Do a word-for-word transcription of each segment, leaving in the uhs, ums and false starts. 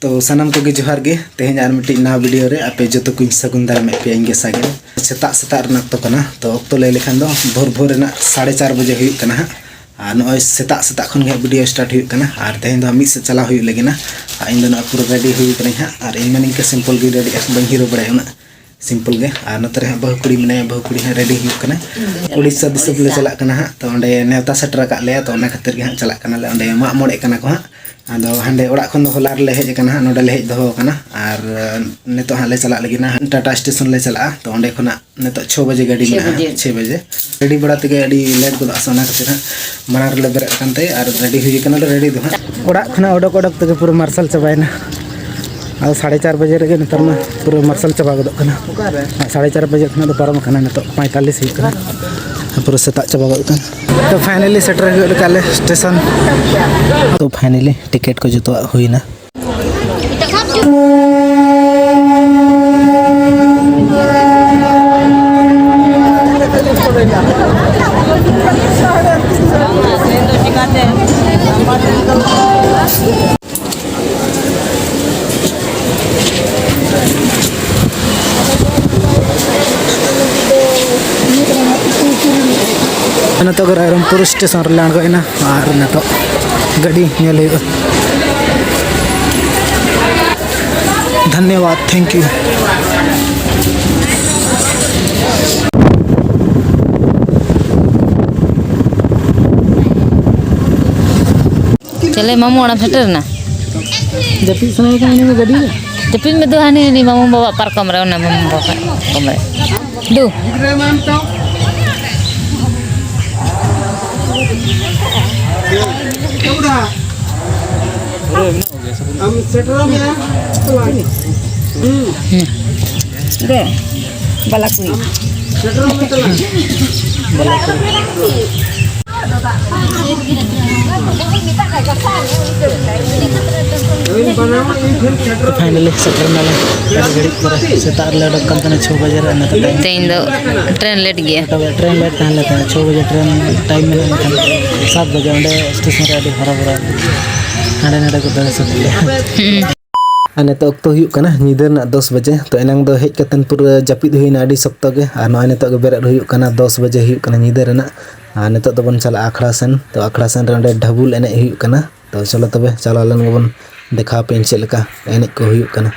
ᱛᱚ ᱥᱟᱱᱟᱢ ᱠᱚᱜᱮ ᱡᱚᱦᱟᱨ ᱜᱮ᱾ ᱛᱮᱦᱮᱧ ᱟᱨ ᱢᱤᱫᱴᱤᱡ ᱱᱟᱣᱟ ᱵᱷᱤᱰᱤᱭᱳ ᱨᱮ ᱟᱯᱮ ᱡᱚᱛᱚ ᱠᱚᱧ ᱥᱟᱹᱜᱩᱱ ᱫᱟᱨᱟᱢᱮᱫ ᱯᱮᱭᱟ ᱤᱧ ᱜᱮ ᱥᱟᱜᱮᱱ᱾ ᱥᱮᱛᱟᱜ ᱥᱮᱛᱟᱜ ᱨᱮᱱᱟᱜ ᱚᱠᱛᱚ ᱠᱟᱱᱟ, ᱛᱚ ᱚᱠᱛᱚ ᱞᱟᱹᱭ ᱞᱮᱠᱷᱟᱱ ᱫᱚ ᱵᱷᱳᱨ ᱵᱷᱳᱨ ᱨᱮᱱᱟᱜ ᱥᱟᱲᱮ ᱪᱟᱨ ᱵᱟᱡᱮ ᱦᱩᱭᱩᱜ ᱠᱟᱱᱟ ᱦᱟᱸᱜ᱾ ᱟᱨ ᱱᱚᱜᱼᱚᱭ ᱥᱮᱛᱟᱜ ᱥᱮᱛᱟᱜ ᱠᱷᱚᱱ ᱜᱮ ᱦᱟᱸᱜ ᱵᱷᱤᱰᱤᱭᱳ ᱥᱴᱟᱨᱴ ᱦᱩᱭᱩᱜ ᱠᱟᱱᱟ᱾ ᱟᱨ ᱛᱮᱦᱮᱧ ᱫᱚ ᱦᱟᱸᱜ ᱢᱤᱫ ᱥᱮᱫ ᱪᱟᱞᱟᱣ ᱦᱩᱭᱩᱜ ᱞᱟᱹᱜᱤᱫ ᱱᱟ᱾ ᱟᱨ ᱤᱧ ᱫᱚ ᱱᱚᱜᱼᱚᱭ ᱯᱩᱨᱟᱹ ᱨᱮᱰᱤ ᱦᱩᱭ ᱠᱟᱹᱱᱟᱹᱧ ᱦᱟᱸᱜ᱾ ᱟᱨ ᱤᱧ ᱢᱟ ᱱᱤᱝᱠᱟᱹ ᱥᱤᱢᱯᱚᱞ ᱜᱮ ᱨᱮᱰᱤᱜᱼᱟ, ᱵᱟᱹᱧ ᱦᱤᱨᱳ ᱵᱟᱲᱟᱭᱟ ᱩᱱᱟᱹᱜ᱾ ᱥᱤᱢᱯᱚᱞ ᱜᱮ᱾ ᱟᱨ ᱱᱚᱛᱮ ᱨᱮ ᱦᱟᱸᱜ ᱵᱟᱹᱦᱩ ᱠᱩᱲᱤ ᱢᱮᱱᱟᱭᱟ, ᱵᱟᱹᱦᱩ ᱠᱩᱲᱤ ᱦᱟᱸᱜ ᱨᱮᱰᱤ ᱦᱩᱭᱩᱜ ᱠᱟᱱᱟ᱾ ᱩᱲᱤᱥᱥᱟ ᱫᱤᱥᱚᱢ ᱞᱮ ᱪᱟᱞᱟᱜ ᱠᱟᱱᱟ ᱦᱟᱸᱜ᱾ ᱛᱚ ᱚᱸᱰᱮ ᱱᱮᱣᱛᱟ ᱥᱮᱴᱮᱨ ᱟᱠᱟᱫ ᱞᱮᱭᱟ, ᱛᱚ ᱚᱱᱟ ᱠᱷᱟᱹᱛᱤᱨ ᱜᱮ ᱦᱟᱸᱜ ᱪᱟᱞᱟᱜ ᱠᱟᱱᱟᱞᱮ᱾ ᱚᱸᱰᱮ ᱢᱟᱜ ᱢᱚᱬᱮᱜ ᱠᱟᱱᱟ ᱠᱚ ᱦᱟᱸᱜ᱾ ᱟᱫᱚ ᱦᱟᱸᱰᱮ ᱚᱲᱟᱜ ᱠᱷᱚᱱ ᱫᱚ ᱦᱚᱞᱟ ᱨᱮᱞᱮ ᱦᱮᱡ ᱟᱠᱟᱱᱟ ᱦᱟᱸᱜ, ᱱᱚᱸᱰᱮ ᱞᱮ ᱦᱮᱡ ᱫᱚᱦᱚ ᱟᱠᱟᱱᱟ᱾ ᱟᱨ ᱱᱤᱛᱚᱜ ᱦᱟᱸᱜ ᱞᱮ ᱪᱟᱞᱟᱜ ᱞᱟᱹᱜᱤᱫ ᱱᱟ ᱴᱟᱴᱟ ᱥᱴᱮᱥᱚᱱ ᱞᱮ ᱪᱟᱞᱟᱜᱼᱟ᱾ ᱛᱚ ᱚᱸᱰᱮ ᱠᱷᱚᱱᱟᱜ ᱱᱤᱛᱚᱜ ᱪᱷᱚ ᱵᱟᱡᱮ ᱜᱟᱹᱰᱤ ᱪᱷᱚ ᱢᱮᱱᱟᱜᱼᱟ, ᱵᱟᱡᱮ᱾ ᱪᱷᱚᱭ ᱵᱟᱡᱮ᱾ ᱨᱮᱰᱤ ᱵᱟᱲᱟ ᱛᱮᱜᱮ ᱟᱹᱰᱤ ᱞᱮᱴ ᱜᱚᱫᱚᱜᱼᱟ ᱥᱮ, ᱚᱱᱟ ᱠᱷᱟᱹᱛᱤᱨ ᱦᱟᱸᱜ ᱢᱟᱲᱟᱝ ᱨᱮᱞᱮ ᱵᱮᱨᱮᱫ ᱠᱟᱱ ᱛᱮ ᱟᱨ ᱨᱮᱰᱤ ᱦᱩᱭ ᱠᱟᱱᱟᱞᱮ, ᱨᱮᱰᱤ ᱫᱚ ᱦᱟᱸᱜ᱾ ᱚᱲᱟᱜ ᱠᱷᱚᱱᱟᱜ ᱚᱰᱚᱠ ᱚᱰᱚᱠ ᱛᱮᱜᱮ ᱯᱩᱨᱟᱹ ᱢᱟᱨᱥᱟᱞ ᱪᱟᱵᱟᱭᱮᱱᱟ᱾ ᱟᱫᱚ ᱥᱟᱲᱮ ᱪᱟᱨ ᱵᱟᱡᱮ ᱨᱮᱜᱮ ᱱᱮᱛᱟᱨ ᱢᱟ ᱯᱩᱨᱟᱹ ᱢᱟᱨᱥᱟᱞ ᱪᱟᱵᱟ ᱜᱚᱫᱚᱜ ᱠᱟᱱᱟ᱾ ᱥᱟᱲᱮ ᱪᱟᱨ ᱵᱟᱡᱮ ᱠᱷᱚᱱᱟᱜ ᱫᱚ ᱯᱟᱨᱚᱢ ᱟᱠᱟᱱᱟ, ᱱᱤᱛᱚᱜ ᱯᱚᱸᱭᱛᱟᱞᱞᱤᱥ ᱦᱩᱭᱩᱜ ᱠᱟᱱᱟ᱾ ᱯᱩᱨᱟᱹ ᱥᱮᱛᱟᱜ ᱪᱟᱵᱟ ᱜᱚᱫᱚᱜ ᱠᱟᱱᱟ᱾ ᱛᱚ ᱯᱷᱟᱭᱱᱟᱞᱤ ᱥᱮᱴᱮᱨ ᱦᱩᱭᱩᱜ ᱞᱮᱠᱟ ᱟᱞᱮ ᱥᱴᱮᱥᱚᱱ᱾ ᱛᱚ ᱯᱷᱟᱭᱱᱟᱞᱤ ᱴᱤᱠᱤᱴ ᱠᱚ ᱡᱚᱛᱚᱣᱟᱜ ᱦᱩᱭᱱᱟ᱾ ᱱᱤᱛᱚᱜ ᱜᱮ ᱨᱟᱭᱨᱚᱝᱯᱩᱨ ᱥᱴᱮᱥᱚᱱ ᱨᱮᱞᱮ ᱟᱬᱜᱚᱭᱮᱱᱟ ᱟᱨ ᱱᱤᱛᱚᱜ ᱜᱟᱹᱰᱤ ᱧᱮᱞ ᱦᱩᱭᱩᱜᱼᱟ᱾ ᱫᱷᱚᱱᱭᱚᱵᱟᱫ, thank you᱾ ᱪᱮᱞᱮ ᱢᱟᱢᱩ ᱚᱲᱟᱜ ᱥᱮᱴᱮᱨ ᱮᱱᱟ? ᱡᱟᱹᱯᱤᱫ ᱥᱟᱱᱟᱭᱮ ᱠᱟᱱᱟ ᱩᱱᱤ ᱢᱟ ᱜᱟᱹᱰᱤ ᱨᱮ᱾ ᱡᱟᱹᱯᱤᱫ ᱢᱮ ᱫᱩ, ᱦᱟᱹᱱᱤ ᱩᱱᱤ ᱢᱟᱢᱩ ᱵᱟᱵᱟ ᱯᱟᱨᱠᱚᱢ ᱨᱮ, ᱚᱱᱟ ᱢᱟᱢᱩ ᱵᱟᱵᱟ ᱯᱟᱨᱠᱚᱢ ᱨᱮ᱾ ᱫᱩ᱾ ᱟᱢ ᱥᱮᱴᱮᱨᱚᱜ ᱢᱮ᱾ ᱦᱩᱸ᱾ ᱫᱮ, ᱵᱟᱞᱟ ᱠᱩᱲᱤ᱾ ᱥᱮᱴᱮᱨᱚᱜ ᱢᱮ ᱛᱟᱞᱟᱝ᱾ ᱯᱷᱟᱭᱱᱟᱞᱤ ᱥᱮᱴᱮᱨ ᱱᱟᱞᱮ ᱟᱹᱰᱤ ᱜᱷᱟᱹᱲᱤᱡ ᱯᱚᱨᱮ᱾ ᱥᱮᱛᱟᱜ ᱨᱮᱞᱮ ᱚᱰᱚᱠ ᱠᱟᱱ ᱛᱟᱦᱮᱱᱟ ᱪᱷᱚ ᱵᱟᱡᱮ ᱨᱮ, ᱟᱨ ᱱᱤᱛᱚᱜ ᱴᱟᱭᱤᱢ ᱛᱮᱦᱮᱧ ᱫᱚ ᱴᱨᱮᱱ ᱞᱮᱴ ᱜᱮᱭᱟ᱾ ᱱᱚᱴᱟ ᱵᱟᱡᱮ ᱴᱨᱮᱱ ᱞᱮᱴ ᱛᱟᱦᱮᱸ ᱞᱮᱱ ᱛᱟᱦᱮᱸᱫ, ᱪᱷᱚ ᱵᱟᱡᱮ ᱴᱨᱮᱱ ᱴᱟᱭᱤᱢ ᱢᱮᱱᱟᱜᱼᱟ, ᱢᱮᱱᱠᱷᱟᱱ ᱥᱟᱛ ᱵᱟᱡᱮ ᱚᱸᱰᱮ ᱥᱴᱮᱥᱚᱱ ᱨᱮ ᱟᱹᱰᱤ ᱦᱚᱨᱚᱵᱚᱨᱚ ᱦᱟᱸᱰᱮ ᱱᱟᱰᱮ ᱠᱚ ᱫᱟᱹᱲ ᱥᱟᱹᱛ ᱞᱮᱭᱟ᱾ ᱦᱩᱸ᱾ ᱟᱨ ᱱᱤᱛᱚᱜ ᱚᱠᱛᱚ ᱦᱩᱭᱩᱜ ᱠᱟᱱᱟ ᱧᱤᱫᱟᱹ ᱨᱮᱱᱟᱜ ᱫᱚᱥ ᱵᱟᱡᱮ᱾ ᱛᱚ ᱮᱱᱟᱝ ᱫᱚ ᱦᱮᱡ ᱠᱟᱛᱮᱱ ᱯᱩᱨᱟᱹ ᱡᱟᱹᱯᱤᱫ ᱦᱩᱭᱱᱟ ᱟᱹᱰᱤ ᱥᱚᱠᱛᱚ ᱜᱮ, ᱟᱨ ᱱᱚᱜᱼᱚᱭ ᱱᱤᱛᱚᱜ ᱜᱮ ᱵᱮᱨᱮᱫ ᱦᱩᱭᱩᱜ ᱠᱟᱱᱟ, ᱫᱚᱥ ᱵᱟᱡᱮ ᱦᱩᱭᱩᱜ ᱠᱟᱱᱟ ᱧᱤᱫᱟᱹ ᱨᱮᱱᱟᱜ᱾ ᱟᱨ ᱱᱤᱛᱚᱜ ᱫᱚᱵᱚᱱ ᱪᱟᱞᱟᱜᱼᱟ ᱟᱠᱷᱲᱟ ᱥᱮᱱ᱾ ᱛᱚ ᱟᱠᱷᱲᱟ ᱥᱮᱱ ᱨᱮ ᱚᱸᱰᱮ ᱰᱷᱟᱵᱩᱞ ᱮᱱᱮᱡ ᱦᱩᱭᱩᱜ ᱠᱟᱱᱟ᱾ ᱛᱚ ᱪᱚᱞᱚ ᱛᱚᱵᱮ ᱪᱟᱞᱟᱣ ᱞᱮᱱ ᱜᱮᱵᱚᱱ, ᱫᱮᱠᱷᱟᱣ ᱟᱯᱮᱭᱟᱹᱧ ᱪᱮᱫ ᱞᱮᱠᱟ ᱮᱱᱮᱡ ᱠᱚ ᱦᱩᱭᱩᱜ ᱠᱟᱱᱟ᱾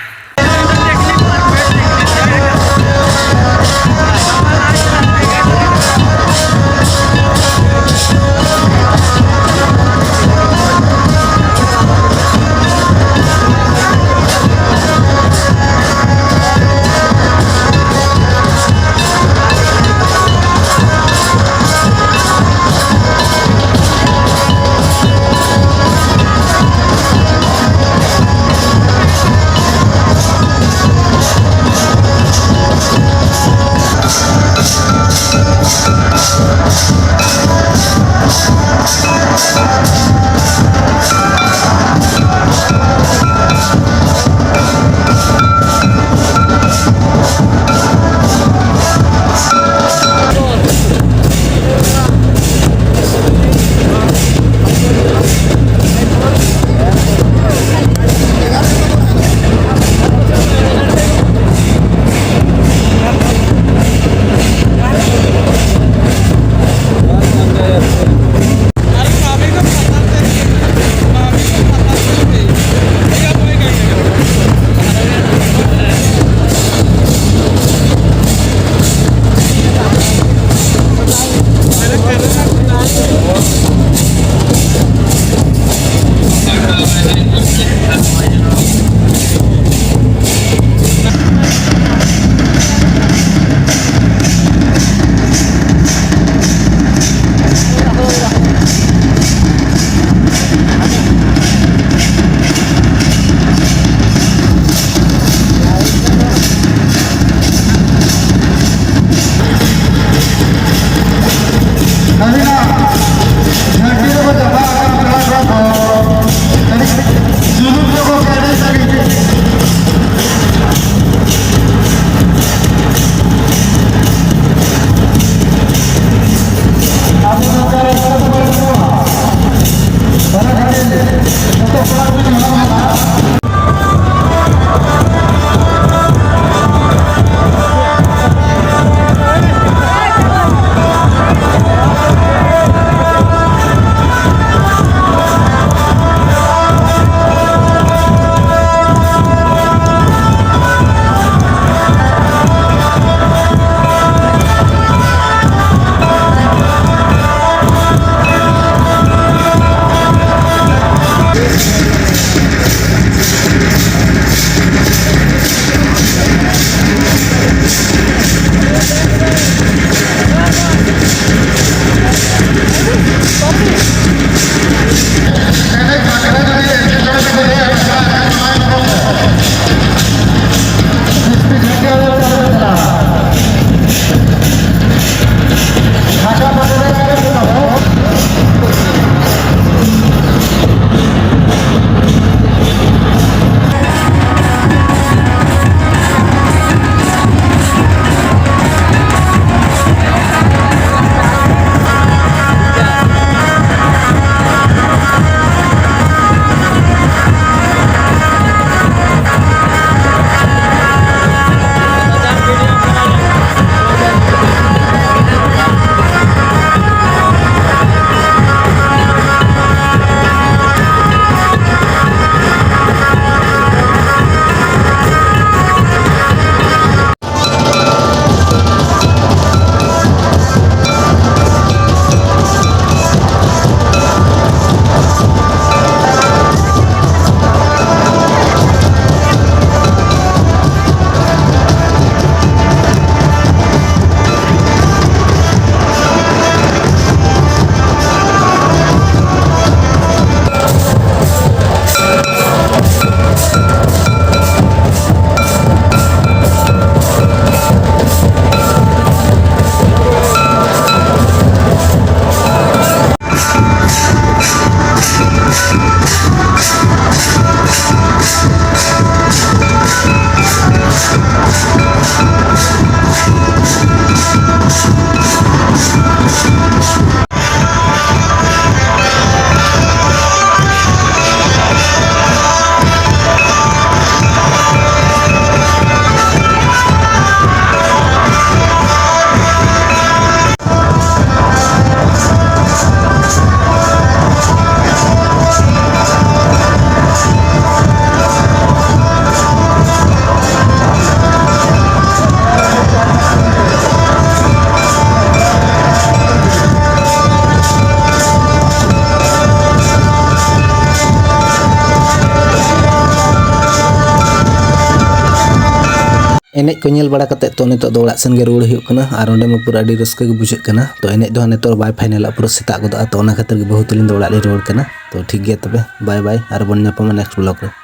ᱮᱱᱮᱡ ᱠᱚ ᱧᱮᱞ ᱵᱟᱲᱟ ᱠᱟᱛᱮ ᱛᱚ ᱱᱤᱛᱚᱜ ᱫᱚ ᱚᱲᱟᱜ ᱥᱮᱱ ᱜᱮ ᱨᱩᱣᱟᱹᱲ ᱦᱩᱭᱩᱜ ᱠᱟᱱᱟ᱾ ᱟᱨ ᱚᱸᱰᱮ ᱢᱟ ᱯᱩᱨᱟᱹ ᱟᱹᱰᱤ ᱨᱟᱹᱥᱠᱟᱹ ᱜᱮ ᱵᱩᱡᱷᱟᱹᱜ ᱠᱟᱱᱟ᱾ ᱛᱚ ᱮᱱᱮᱡ ᱫᱚ ᱦᱟᱸᱜ ᱱᱤᱛᱚᱜ ᱵᱟᱭ ᱯᱷᱟᱭᱱᱟᱞᱟ, ᱯᱩᱨᱟᱹ ᱥᱮᱛᱟᱜ ᱜᱚᱫᱚᱜᱼᱟ᱾ ᱛᱚ ᱚᱱᱟ ᱠᱷᱟᱹᱛᱤᱨ ᱜᱮ ᱵᱟᱹᱦᱩ ᱛᱟᱹᱞᱤᱧ ᱫᱚ ᱚᱲᱟᱜ ᱞᱤᱧ ᱨᱩᱣᱟᱹᱲ ᱠᱟᱱᱟ᱾ ᱛᱚ ᱴᱷᱤᱠ ᱜᱮᱭᱟ ᱛᱚᱵᱮ, ᱵᱟᱭ ᱵᱟᱭ, ᱟᱨ ᱵᱚᱱ ᱧᱟᱯᱟᱢᱟ next vlog ᱨᱮ᱾